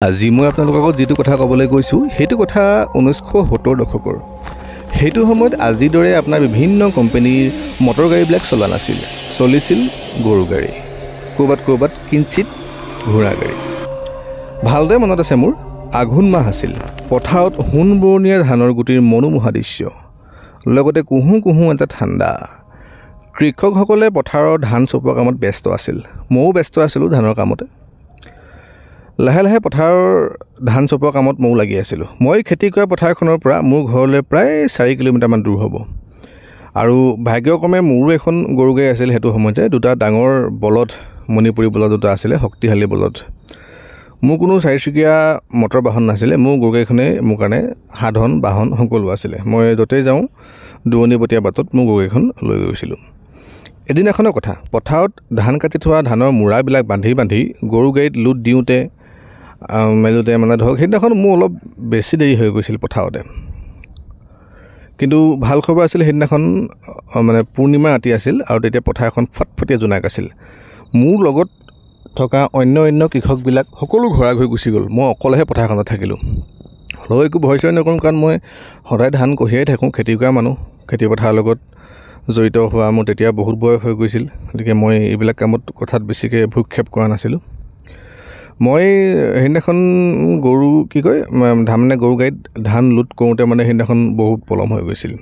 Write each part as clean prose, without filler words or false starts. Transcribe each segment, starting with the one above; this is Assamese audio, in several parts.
আজি মই আপোনালোকৰ আগত যিটো কথা ক'বলৈ গৈছোঁ, সেইটো কথা 1970 দশকৰ। সেইটো সময়ত আজিৰ দৰে আপোনাৰ বিভিন্ন কোম্পেনীৰ মটৰ গাড়ীবিলাক চলা নাছিল। চলিছিল গৰু গাড়ী, ক'ৰবাত ক'ৰবাত কিঞ্চিত ঘোঁৰা গাড়ী। ভালদৰে মনত আছে মোৰ, আঘোণ মাহ আছিল। পথাৰত সোণবৰণীয়া ধানৰ গুটিৰ মনোমোহা দৃশ্য, লগতে কুহু কুহু এটা ঠাণ্ডা। কৃষকসকলে পথাৰৰ ধান চপোৱা কামত ব্যস্ত আছিল। ময়ো ব্যস্ত আছিলোঁ ধানৰ কামতে। লাহে লাহে পথাৰৰ ধান চপোৱা কামত ময়ো লাগি আছিলোঁ। মই খেতি কৰা পথাৰখনৰ পৰা মোৰ ঘৰলৈ প্ৰায় 4 কিলোমিটাৰমান দূৰ হ'ব। আৰু ভাগ্যক্ৰমে মোৰো এখন গৰু গাড়ী আছিল সেইটো সময়তে। দুটা ডাঙৰ বলধ, মণিপুৰী বলধ দুটা আছিলে, শক্তিশালী বলধ। মোৰ কোনো চাৰিচকীয়া মটৰ বাহন নাছিলে। মোৰ গৰু গাড়ীখনেই মোৰ কাৰণে সাধন বাহন সকলো আছিলে। মই য'তেই যাওঁ, দূৰণিবটীয়া বাটত মোৰ গৰু গাড়ীখন লৈ গৈছিলোঁ। এদিনাখনৰ কথা, পথাৰত ধান কাটি থোৱা ধানৰ মূৰাবিলাক বান্ধি বান্ধি গৰু গাড়ীত লোড দিওঁতে মেলোঁতে মানে ধৰক সেইদিনাখন মোৰ অলপ বেছি দেৰি হৈ গৈছিল পথাৰতে। কিন্তু ভাল খবৰ আছিল, সেইদিনাখন মানে পূৰ্ণিমা ৰাতি আছিল আৰু তেতিয়া পথাৰখন ফটফটীয়া জোনাক আছিল। মোৰ লগত থকা অন্য অন্য কৃষকবিলাক সকলো ঘৰা ঘৰি গুচি গ'ল, মই অকলেহে পথাৰখনত থাকিলোঁ। হ'লেও একো ভয় চয় নকৰোঁ, কাৰণ মই সদায় ধান কঢ়িয়াই থাকোঁ, খেতি কৰা মানুহ, খেতি পথাৰৰ লগত জড়িত হোৱা মোৰ তেতিয়া বহুত বয়স হৈ গৈছিল। গতিকে মই এইবিলাক কামত কথাত বেছিকৈ ভ্ৰূক্ষেপ কৰা নাছিলোঁ। মই সেইদিনাখন গৰু কি কয় ধান মানে গৰু গাড়ীত ধান লোড কৰোঁতে মানে সেইদিনাখন বহুত পলম হৈ গৈছিল।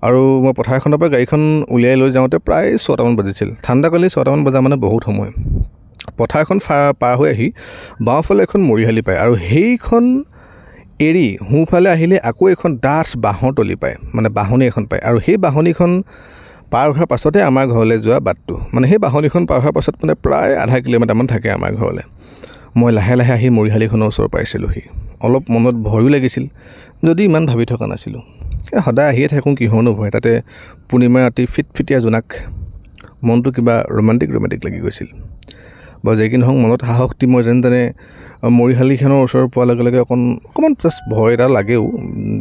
আৰু মই পথাৰখনৰ পৰা গাড়ীখন উলিয়াই লৈ যাওঁতে প্ৰায় 6টামান বাজিছিল। ঠাণ্ডাকালি 6টামান বজা মানে বহুত সময়। পথাৰখন পাৰ হৈ আহি বাওঁফালে এখন মৰিশালি পায়, আৰু সেইখন এৰি সোঁফালে আহিলে আকৌ এখন ডাঠ বাঁহৰ তলি পায়, মানে বাঁহনি এখন পায়। আৰু সেই বাঁহনিখন পাৰ হোৱাৰ পাছতে আমাৰ ঘৰলৈ যোৱা বাটটো, মানে সেই বাঁহনিখন পাৰ হোৱাৰ পাছত মানে প্ৰায় আধা কিলোমিটাৰমান থাকে আমাৰ ঘৰলৈ। মই লাহে লাহে আহি মৰিশালিখনৰ ওচৰ পাইছিলোঁহি। অলপ মনত ভয়ো লাগিছিল, যদি ইমান ভাবি থকা নাছিলোঁ। এই সদায় আহিয়ে থাকোঁ, কিহৰনো ভয়। তাতে পূৰ্ণিমা ৰাতি ফিটফিটীয়া জোনাক, মনটো কিবা ৰোমাণ্টিক ৰোমাণ্টিক লাগি গৈছিল। বাৰু যি কি নহওক, মনত সাহস দি মই যেন তেনে মৰিশালিখনৰ ওচৰ পোৱাৰ লগে লগে অকণমান জাষ্ট ভয় এটা লাগেও।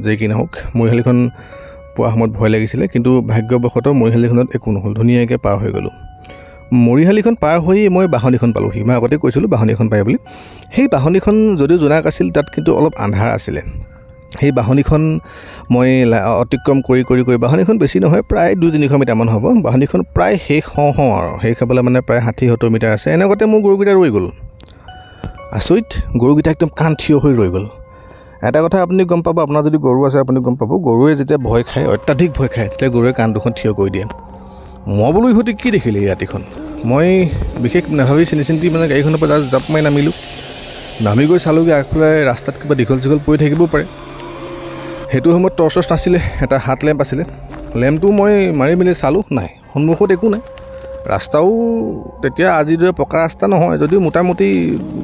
যি কি নহওক, মৰিশালিখন পোৱা সময়ত ভয় লাগিছিলে, কিন্তু ভাগ্যবশতঃ মৰিশালিখনত একো নহ'ল, ধুনীয়াকৈ পাৰ হৈ গ'লোঁ। মৰিশালিখন পাৰ হৈ মই বাঁহনিখন পালোঁহি। মই আগতে কৈছিলোঁ বাঁহনিখন পায় বুলি। সেই বাঁহনিখন যদিও জোনাক আছিল, তাত কিন্তু অলপ আন্ধাৰ আছিলে। সেই বাঁহনিখন মই অতিক্ৰম কৰি কৰি কৰি, বাঁহনিখন বেছি নহয়, প্ৰায় 200-300 মিটাৰমান হ'ব। বাঁহনিখন প্ৰায় শেষ হওঁ হওঁ আৰু শেষ হ'বলৈ মানে প্ৰায় 60-70 মিটাৰ আছে। এনেকুৱাতে মোৰ গৰুকেইটা ৰৈ গ'ল। আচৰিত, গৰুকেইটা একদম কাণ থিয় হৈ ৰৈ গ'ল। এটা কথা আপুনি গম পাব, আপোনাৰ যদি গৰু আছে আপুনি গম পাব, গৰুৱে যেতিয়া ভয় খায়, অত্যাধিক ভয় খায়, তেতিয়া গৰুৱে কাণ দুখন থিয় কৰি দিয়ে। মই বোলো ইহঁতি কি দেখিলে এই ৰাতিখন? মই বিশেষ নাভাবি চিনি চিন্তি মানে গাড়ীখনৰ পৰা জাষ্ট জাপ মাৰি নামিলোঁ। নামি গৈ চালোঁগৈ আগফালে ৰাস্তাত কিবা দীঘল চীঘল পৰি থাকিবও পাৰে। সেইটো সময়ত টৰ্চ চৰ্চ নাছিলে, এটা হাত লেম্প আছিলে। লেম্পটো মই মাৰি মেলি চালোঁ, নাই, সন্মুখত একো নাই। ৰাস্তাও তেতিয়া আজিৰ দৰে পকা ৰাস্তা নহয় যদিও মোটামুটি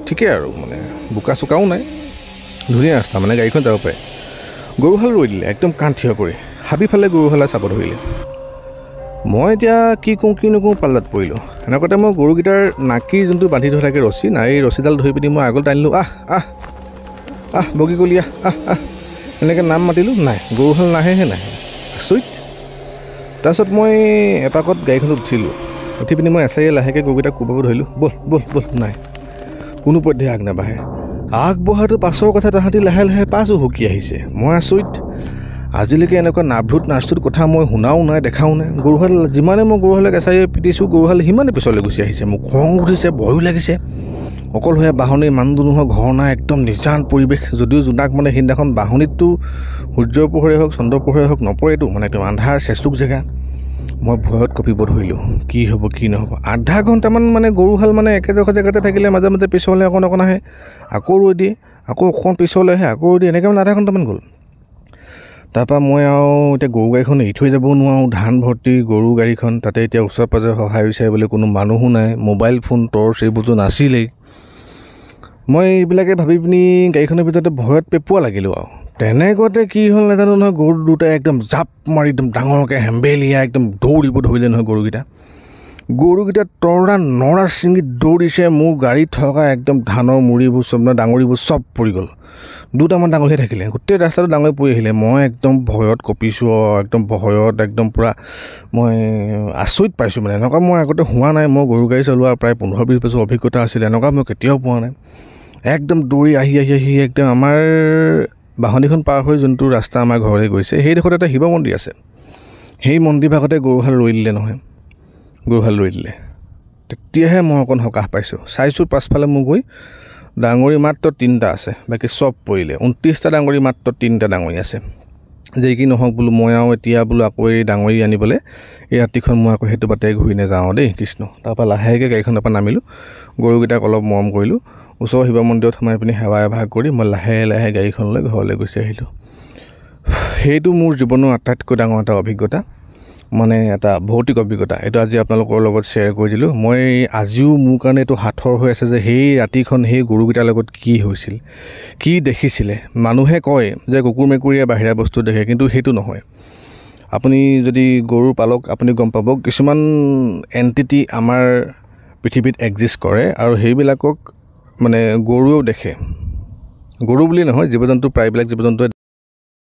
ঠিকেই আৰু, মানে বোকা চোকাও নাই, ধুনীয়া ৰাস্তা, মানে গাড়ীখন যাব পাৰে। গৰুহাল ৰৈ দিলে একদম কাণ থিয় কৰি, হাবি ফালে গৰুহালে চাব ধৰিলে। মই এতিয়া কি কওঁ কি নকওঁ পাল্লাত পৰিলোঁ। এনেকুৱাতে মই গৰুকেইটাৰ নাকি যোনটো বান্ধি থোৱা থাকে ৰছী, নাই, এই ৰছীডাল ধৰি পিনি মই আগলৈ টানিলোঁ, আহ আহ আহ বগী কলীয়া আহ আহ, এনেকৈ নাম মাতিলোঁ, নাই, গৰুহাল নাহেহে নাহে। আচৰিত। তাৰপিছত মই এপাকত গাড়ীখনত উঠিলোঁ। উঠি পিনি মই এচাৰিয়ে লাহেকৈ গৰুকেইটাক কোবাব ধৰিলোঁ, ব'ল ব'ল ব'ল, নাই, কোনো পধ্যে আগ নাবাঢ়ে। আগবঢ়াটো পাছৰ কথা, তাহাঁতি লাহে লাহে পাছো হুকি আহিছে। মই আচৰিত, আজিলৈকে এনেকুৱা নাভ্ৰুত নাচটোত কথা মই শুনাও নাই, দেখাও নাই। গৰুহাল যিমানে মই গৰুহালক এচাৰিয়ে পিটিছোঁ, গৰুহাল সিমানে পিছলৈ গুচি আহিছে। মোক খং উঠিছে, ভয়ো লাগিছে। অকলশৰীয়া বাঁহনি, মানুহ দুনুহৰ ঘৰ নাই, একদম নিজান পৰিৱেশ। যদিও জোনাক, মানে সেইদিনাখন বাঁহনিততো সূৰ্যৰ পোহৰে হওক চন্দ্ৰৰ পোহৰে হওক নপৰেতো, মানে একদম আন্ধাৰ চেচুক জেগা। মই ভয়ত কঁপিব ধৰিলোঁ, কি হ'ব কি নহ'ব। আধা ঘণ্টামান মানে গৰুহাল মানে একেডোখৰ জেগাতে থাকিলে, মাজে মাজে পিছলৈ অকণ অকণ আহে, আকৌ ৰৈ দিয়ে, আকৌ অকণ পিছলৈ আহে, আকৌ ৰৈ দিয়ে, এনেকৈ মানে আধা ঘণ্টামান গ'ল। তাৰপৰা মই আৰু এতিয়া গৰু গাড়ীখন এৰি থৈ যাবও নোৱাৰোঁ, ধান ভৰ্তি গৰু গাড়ীখন, তাতে এতিয়া ওচৰে পাঁজৰে সহায় বিচাৰিবলৈ কোনো মানুহো নাই, মোবাইল ফোন টৰ্চ এইবোৰতো নাছিলেই। মই এইবিলাকে ভাবি পিনি গাড়ীখনৰ ভিতৰতে ভয়ত পেপুৱা লাগিলোঁ। আৰু তেনেকুৱাতে কি হ'ল নাজানো নহয়, গৰু দুটাই একদম জাপ মাৰি একদম ডাঙৰকৈ হেম্বেলিয়া একদম দৌৰিব ধৰিলে নহয় গৰুকেইটা। গৰুকেইটা তৰা নৰা ছিঙি দৌৰিছে। মোৰ গাড়ীত থকা একদম ধানৰ মুড়িবোৰ চব, মানে ডাঙৰিবোৰ চব পৰি গ'ল। দুটামান ডাঙৰিহে থাকিলে, গোটেই ৰাস্তাটো ডাঙৰি পৰি আহিলে। মই একদম ভয়ত কঁপিছোঁ, একদম ভয়ত একদম পূৰা মই আচৰিত পাইছোঁ। মানে এনেকুৱা মই আগতে হোৱা নাই। মই গৰু গাড়ী চলোৱা প্ৰায় 15-20 বছৰ অভিজ্ঞতা আছিলে, এনেকুৱা মই কেতিয়াও পোৱা নাই। একদম দৌৰি আহি আহি আহি একদম আমাৰ বাঁহনিখন পাৰ হৈ যোনটো ৰাস্তা আমাৰ ঘৰলৈ গৈছে, সেইডোখৰত এটা শিৱ মন্দিৰ আছে। সেই মন্দিৰ ভাগতে গৰুহাল ৰৈ দিলে নহয়, গৰুহাল ৰৈ দিলে। তেতিয়াহে মই অকণ সকাহ পাইছোঁ। চাইছোঁ পাছফালে মোৰ গৈ ডাঙৰি মাত্ৰ 3টা আছে, বাকী চব পৰিলে। 29টা ডাঙৰি মাত্ৰ 3টা ডাঙৰি আছে। যে কি নহওক বোলো, মই আৰু এতিয়া বোলো আকৌ এই ডাঙৰি আনিবলৈ এই ৰাতিখন মই আকৌ সেইটো বাটে ঘূৰি নাযাওঁ দেই কৃষ্ণ। তাৰপৰা লাহেকৈ গাড়ীখনৰ পৰা নামিলোঁ, গৰুকেইটাক অলপ মৰম কৰিলোঁ, ওচৰৰ শিৱ মন্দিৰত সোমাই পিনি সেৱা এভাগ কৰি মই লাহে লাহে গাড়ীখন লৈ ঘৰলৈ গুচি আহিলোঁ। সেইটো মোৰ জীৱনৰ আটাইতকৈ ডাঙৰ এটা অভিজ্ঞতা, মানে এটা ভৌতিক অভিজ্ঞতা। এইটো আজি আপোনালোকৰ লগত শ্বেয়াৰ কৰি দিলোঁ। মই আজিও মোৰ কাৰণে এইটো সাঁথৰ হৈ আছে যে সেই ৰাতিখন সেই গৰুকেইটাৰ লগত কি হৈছিল, কি দেখিছিলে। মানুহে কয় যে কুকুৰ মেকুৰীয়ে বাহিৰা বস্তু দেখে, কিন্তু সেইটো নহয়। আপুনি যদি গৰু পালক, আপুনি গম পাব কিছুমান এণ্টিটি আমাৰ পৃথিৱীত এক্সিষ্ট কৰে আৰু সেইবিলাকক মানে গৰুৱেও দেখে। গৰু বুলি নহয়, জীৱ জন্তু, প্ৰায়বিলাক জীৱ জন্তুৱে